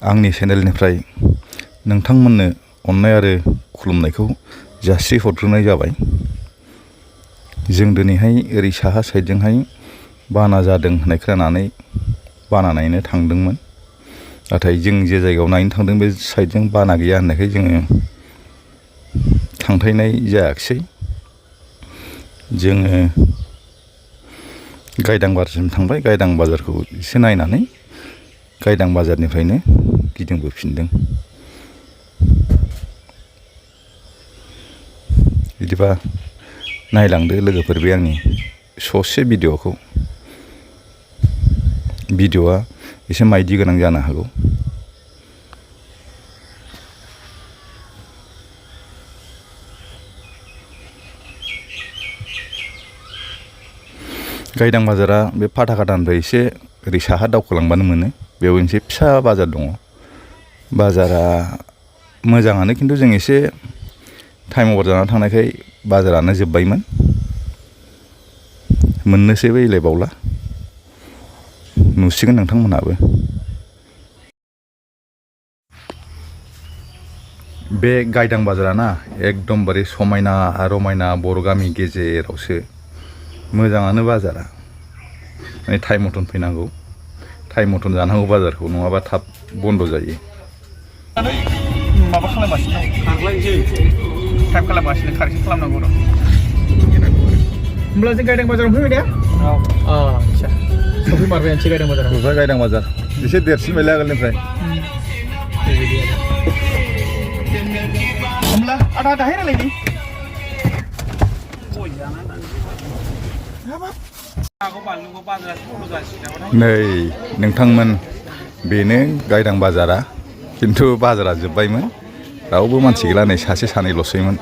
आंनि चेनेलनिफ्राय नोंथांमोननो अननाय आरो खुलुमनायखौ जासिहरग्रोनाय जाबाय। जों दिनैहाय ओरै साहा साइडजोंहाय बाना जादों होननाय खोनानानै बाना नायनो थांदोंमोन। नाथाय जों जे जायगायाव नायनो थांदों बे साइडजों बाना गैया होननायखाय जोङो थांथायनाय जायाखिसै। जोङो गायदां बाजारसिम थांबाय। गायदां बाजारखौ एसे नायनानै गायदां बाजारनिफ्रायनो गिदिंबोफिनदों। बिदिबा नायलांदो लोगोफोर बे आंनि ससे भिडिअ'खौ। भिडिअ'आ एसे मायदि गोनां जानो हागौ। गायदां बाजारा बे फाथाखाथानिफ्राय एसे ओरै साहा दावखोलांबानो मोनो। बेयाव मोनसे फिसा बाजार दङ। बाजारा मोजाङानो, खिन्थु जों एसे टाइम अभार जाना थांनायखाय बाजारानो जोब्बायमोन। मोननोसैबो एलायबावला। नुसिगोन नोंथांमोनहाबो। बे गायदां बाजाराना एकदमबारे समायना रमायना बर' गामि गेजेरावसो। मोजाङानो बाजारा। माने टाइम मथन फैनांगौ, टाइम मथन जानांगौ बाजारखौ, नङाबा थाब बन्द' जायो। माबा खालामगासिनो दं, टाइप खालामगासिनो, कारेक्सन खालामनांगौ दं। होमब्ला जों गायदां बाजाराव फैबाय दे। आच्छा, सफैमारबायानोसै गायदां बाजाराव। ओमफ्राय गायदां बाजार एसे देरसिनबायलै आगोलनिफ्राय। होमब्ला आदा दाहाय रायलायनि। नै नोंथांमोन, बेनो गायदां बाजारा। खिन्थु बाजारा जोब्बायमोन। रावबो मानसि गैला, नै सासे सानैल'सैमोन।